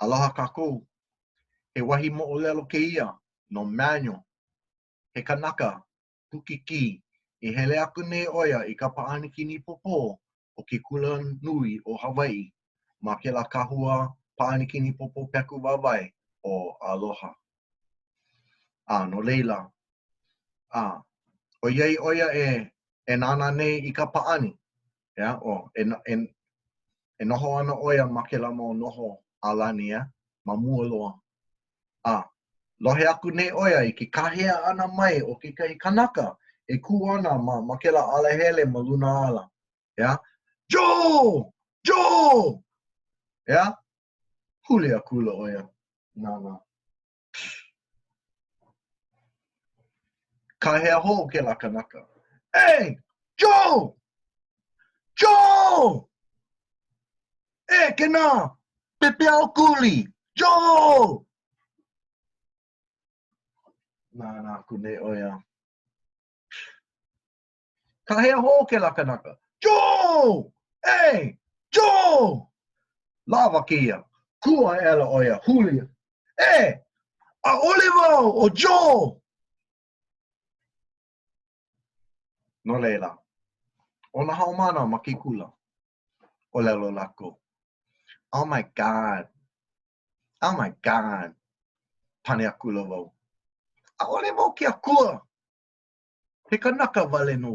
Aloha kākou. He wahi moʻolelo kēia no Manuel, he kanaka Pukikī i hele aku nei ʻo ia i ka pāʻani kinipōpō o ke Kula Nui o Hawaiʻi ma kēlā kahua pāʻani kinipōpō peku wāwae ʻo Aloha. A no laila, a ʻoiai ʻo ia e e nānā nei i ka pāʻani, ʻeā, ʻo, e, e, e noho ana ʻo ia ma kēlā mau noho ʻālani, ʻeā, ma mua loa. A, lohe aku nei ʻo ia i ke kāhea ʻana mai o kekahi kanaka e kū ana ma, ma kēlā alahele ma luna ala, ʻeā, Joe! Joe! ʻEā? Huli akula ʻo ia, nānā. Kāhea hou kēlā kanaka. Hey! Joe! Joe! E, kēnā! Pepeiao kuli! Joe! Nānā aku nei ʻo ia. Kāhea hou kēlā kanaka, Joe! Hey! Joe! Lawa kēia. Kū aʻela ʻo ia, huli. E! ʻAʻole wau ʻo Joe! No laila, ʻo nā haumāna ma ke kula, ʻōlelo lākou, Oh my God! Oh my God! Pane akula wau, ʻAʻole wau ke akua! He kanaka wale nō.